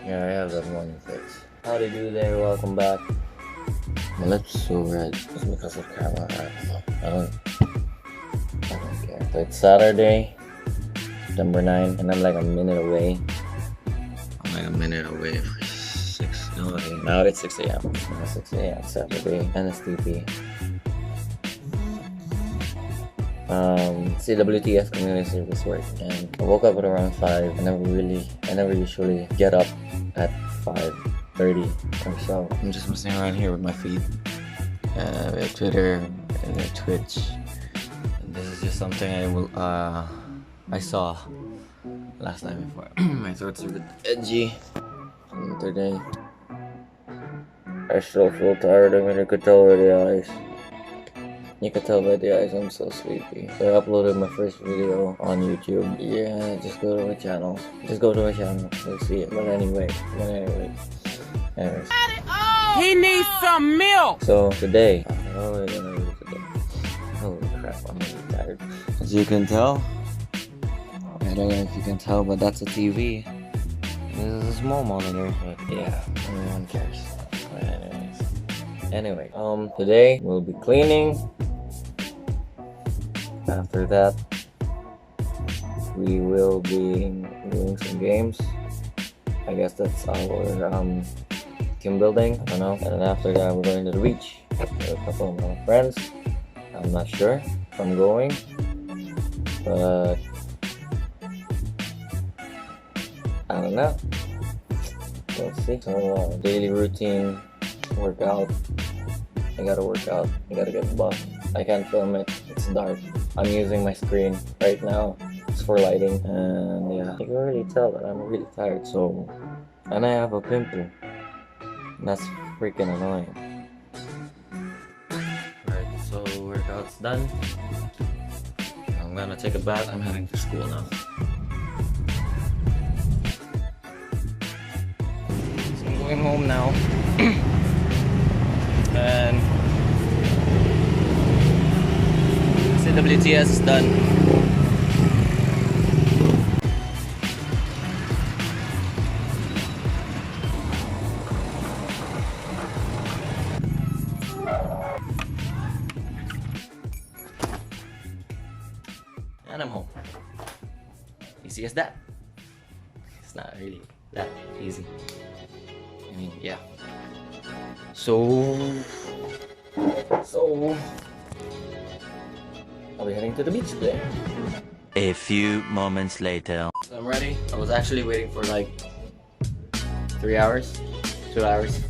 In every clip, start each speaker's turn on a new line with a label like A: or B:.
A: Yeah, I have that morning face. Howdy do there, welcome back. My lips so red. It's because of camera. I don't know. I don't care. So it's Saturday, September 9, and I'm like a minute away. I'm like a minute away for 6. No, okay. Now it's 6 a.m. It's now 6 a.m. Saturday, NSTP. CWTS, community service work, and I woke up at around 5. I never usually get up at 5:30 or so. I'm just messing around here with my feed. We have Twitter and we have Twitch. And this is just something I saw last night before. My throat's a bit edgy today. I still feel tired. I mean, you could tell by the eyes. You could tell by the eyes I'm so sleepy. So I uploaded my first video on YouTube. Yeah, just go to my channel. Just go to my channel. You'll see it. But anyways.
B: He needs some milk.
A: So today, what are we gonna do today? Holy crap, I'm really tired. As you can tell, I don't know if you can tell, but that's a TV. This is a small monitor, but yeah, no one cares. But anyways. Anyway, today we'll be cleaning. After that, we will be doing some games. I guess that's our team building. I don't know. And then after that, we're going to the beach with a couple of my friends. I'm not sure if I'm going, but I don't know. We'll see. So daily routine, workout. I gotta work out. I gotta get buff. I can't film it. It's dark. I'm using my screen right now. It's for lighting. And yeah, you can already tell that I'm really tired. So, and I have a pimple. And that's freaking annoying. Alright, so workout's done. I'm gonna take a bath. I'm heading to school now. So I'm going home now. And CWTS is done. And I'm home. Easy as that. It's not really that easy. I mean, yeah. So I'll be heading to the beach today.
C: A few moments later.
A: So I'm ready. I was actually waiting for like 3 hours, 2 hours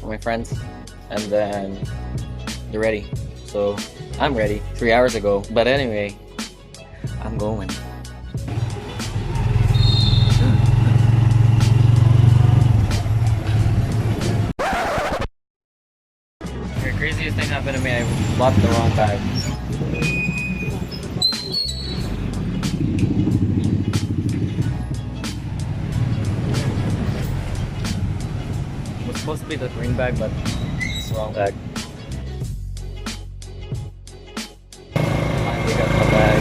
A: for my friends, and then they're ready. So I'm ready 3 hours ago. But anyway, I'm going. The craziest thing happened to me, I bought the wrong bag. It was supposed to be the green bag, but it's the wrong bag. Finally got my bag.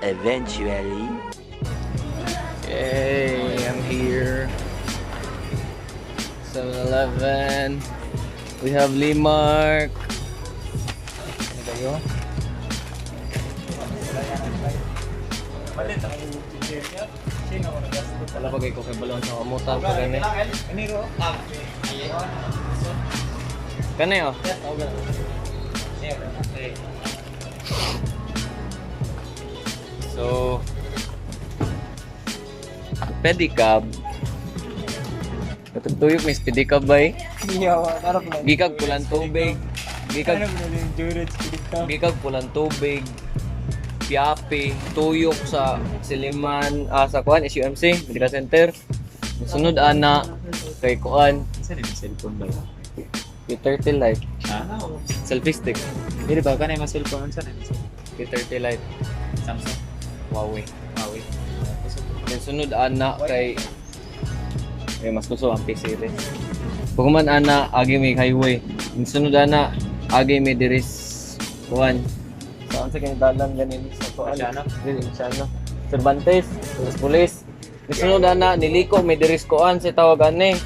C: Eventually.
A: Yay, I'm here. 7-Eleven. We have Lee Mark. Ano kayo? Wala pa kay ko kay balon sa kamutan pa gani. Kani oh. So, pedicab. Katugtuyok may pedicab ba eh? Gikag pulang tubig. Gikag pulang tubig. Piapi, tuyok sa Siliman, sa kuan SUMC, Medical Center. Sunod ana kay kuan,
D: Saan yung cellphone ba?
A: P30 Lite,
D: Ha?
A: Selfie stick,
D: Hindi ba? Kanay mas cellphone? Saan yung cellphone?
A: P30 Lite,
D: Samsung?
A: Huawei.
D: Huawei?
A: Then sunod ana kay eh mas gusto ang P series. Pagkuman ana agi may highway. Then sunod ana agi may diris Kuan. Saan sa kinidalan ganin sa kuan? Dili siya no. Cervantes, pulis pulis. Nisunod ana niliko may diris kuan sa tawag ani.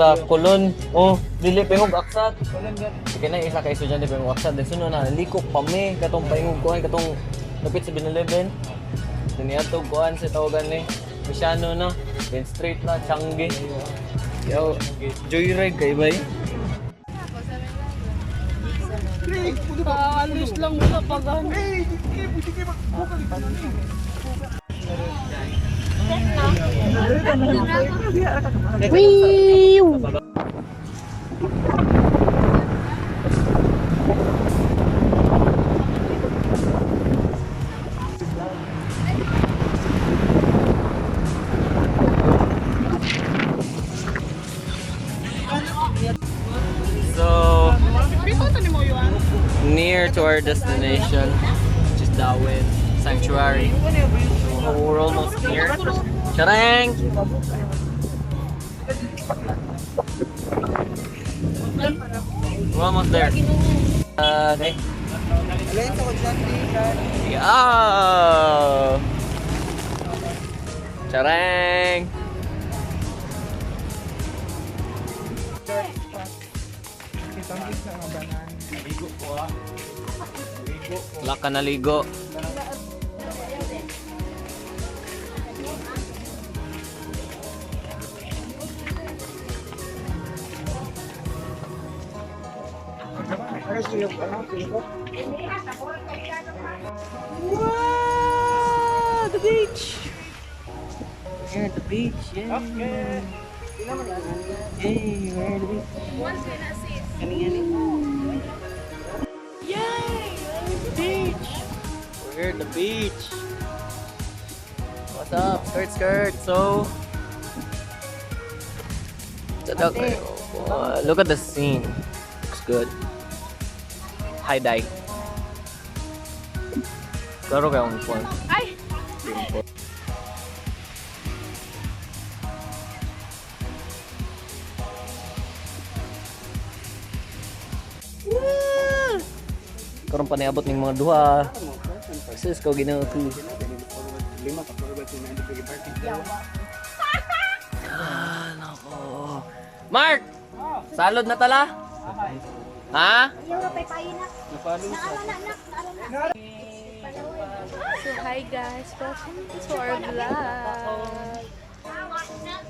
A: Sa Kulon. Oh, dili pingog aksat. Sige na isa ka estudyante pingog aksat. Then sunod na niliko pa mi katong paingog kuan katong lapit sa 7-Eleven. Niadto kuan sa tawag ani. Misyano na. Then straight na Changi. Yo, joyride kay bay.
B: Paalis lang sa pag
A: So, near to our destination, which is Darwin Sanctuary. So, we're almost here. Charang! We're almost there. Hey. Yeah! Charang! Wala ka naligo. Wow, the beach. We're here at the beach. Yeah. Okay. Yay, we're at the beach. Yay! Beach! We're here at the beach. What's up? Skirt, skirt. So, look at the scene. Looks good. High dye. Klaro kayong phone.
B: Ay!
A: Karon pa niabot ning mga duha. Sus ko Ginoo ko. Ah, nako. Mark! Salod na tala? Ha?
E: So hi guys, welcome to our vlog.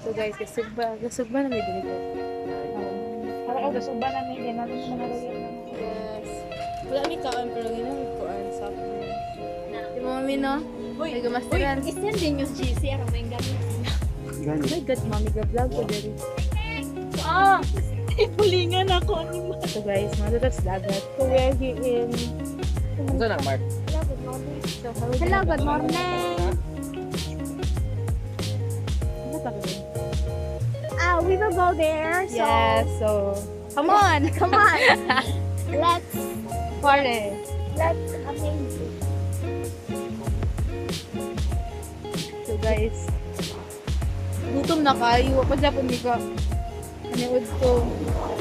E: So guys, gasugba na may dili.
F: Parang gasugba na may namin mga
E: Yes. Wala mi kaon pero ginamit ko ang sa. Di mo mami no? Uy, gumastiran.
F: Isend din yung GC aron may gamit.
E: Oh my God, mami ga-vlog ko diri.
F: Ah! Pulingan ako ani ma.
E: So guys, mga sa dagat. So we are here in
A: Unsa na, Mark?
E: So, hello,
F: Hello, good morning.
E: Ano pa kami?
F: Ah, we will go there. So,
E: Yes, so come on.
F: Come on. Let's
E: Party.
F: let's amazing.
E: So guys, gutom na kayo. Pa Japon mi ka. Aniud ko.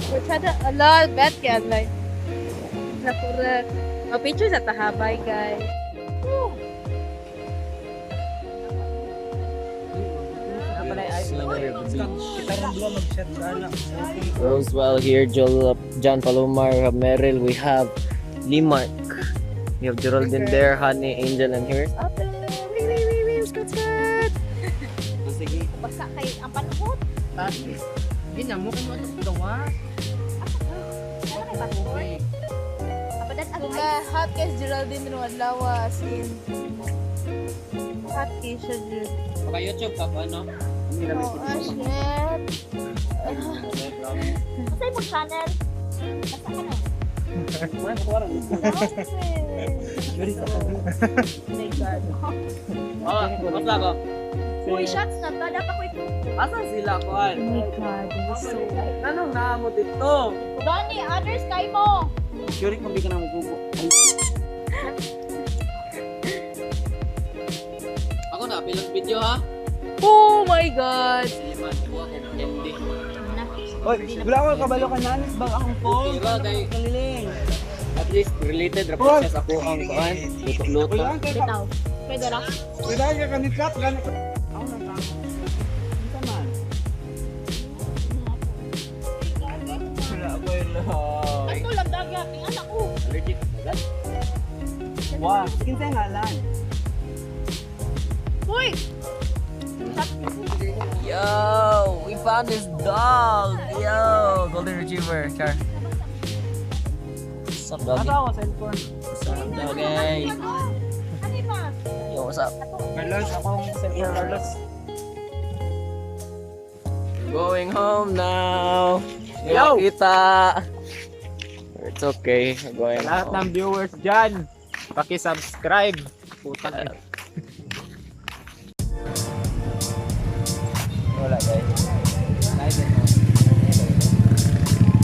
E: Kutsada, ala, bet kaya like. Nakurat. Ma-picture sa tahabay, guys.
A: Scenery of the beach. Roswell here, Joel, John Palomar, we have Meryl, we have Lee Mark. We have Geraldine there, Honey, Angel, and here's Ate. Wee, wee, wee, wee, skirt, skirt.
F: Basa kay ang panahon.
B: Ginamo ko mo ito gawa.
F: Ano kay passport? Apadat ang
E: Kung hot case Geraldine Ruadlawa, as in. Hot case siya, Jer.
A: Baka YouTube ka pa, no?
E: Oh, ah, shit.
F: Sa imong channel. Basa ka na.
E: Oh my God.
A: Oh, what's up?
F: Uy, shots na ta dapat ko ito.
A: Asa sila, kuan?
E: Oh my God, this is so...
A: Anong naamo dito?
F: Donnie, others kay mo.
D: Sure kung di ka na magugo.
A: Ako na, pilot video ha?
E: Oh my God!
A: Sige man, kuha ko MD.
D: Oy, wala ko kabalo ka nanis bang akong phone.
A: Diba, kay
D: Kaliling. At least related ra po siya sa ako ang kuan. Luto-luto.
E: Bitaw. Pwede ra. Ato lang dagat, ang anak ko.
D: Allergic sa dagat.
G: Wow, kinsay ngalan?
E: Uy!
A: Yo, we found this dog. Yo, golden retriever. Char. What's up, doggy?
G: Asa ako cellphone.
A: What's up, doggy?
E: Ano ba?
A: Yo, what's up?
G: Carlos, akong cellphone, Carlos.
A: We're going home now. Yo! Kita. It's okay. We're going
G: Lahat
A: home.
G: ng viewers dyan, paki-subscribe. Putang ina.
A: Wala, guys.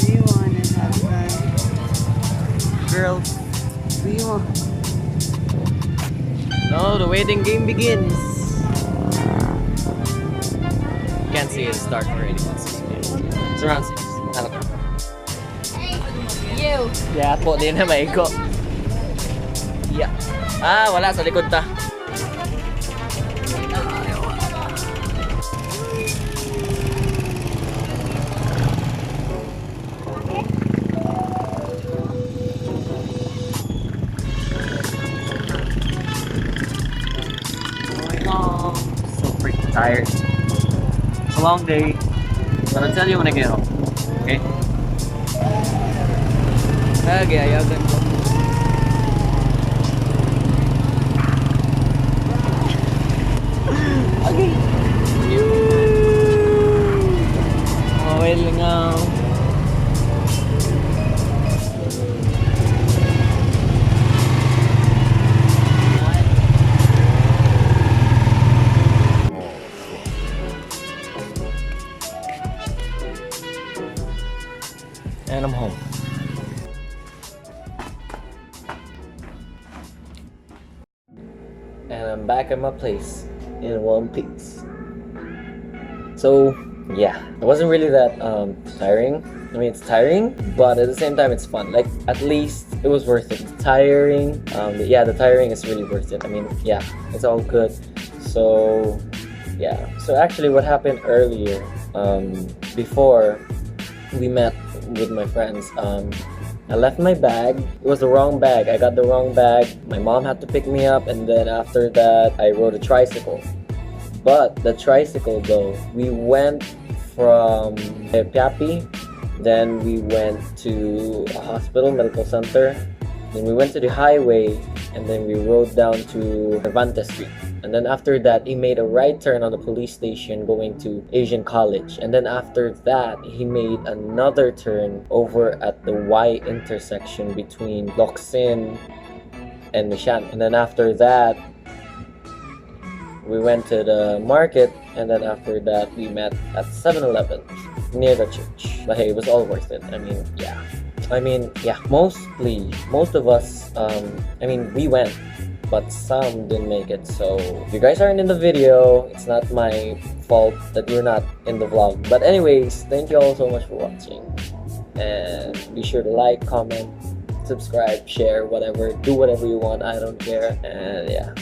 D: We wanna have fun.
A: Girls.
D: We want.
A: No, the waiting game begins. Can't see it. It's dark already. It's 6 p.m. It's around 6. I don't know.
E: You.
A: Yeah, po din na maigo. Yeah. Ah, wala sa likod ta. So freaking tired. It's a long day. But I'll tell you when I get home. Okay? Okay, ayagan ko. Okay. Okay lang. And I'm home. And I'm back at my place in one piece. So yeah, it wasn't really that tiring. I mean, it's tiring, but at the same time, it's fun. Like, at least it was worth it. It's tiring. Yeah, the tiring is really worth it. I mean, yeah, it's all good. So yeah. So actually, what happened earlier, before we met with my friends, I left my bag. It was the wrong bag. I got the wrong bag. My mom had to pick me up, and then after that, I rode a tricycle. But the tricycle, though, we went from Piapi, then we went to a hospital, medical center, then we went to the highway, and then we rode down to Cervantes Street. And then after that, he made a right turn on the police station going to Asian College. And then after that, he made another turn over at the Y intersection between Locsin and Mishan. And then after that, we went to the market, and then after that, we met at 7-Eleven near the church. But hey, it was all worth it. I mean, yeah. I mean, yeah, mostly, most of us, I mean, we went, but some didn't make it. So if you guys aren't in the video, it's not my fault that you're not in the vlog. But anyways, thank you all so much for watching. And be sure to like, comment, subscribe, share, whatever. Do whatever you want. I don't care. And yeah.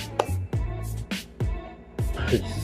A: Peace.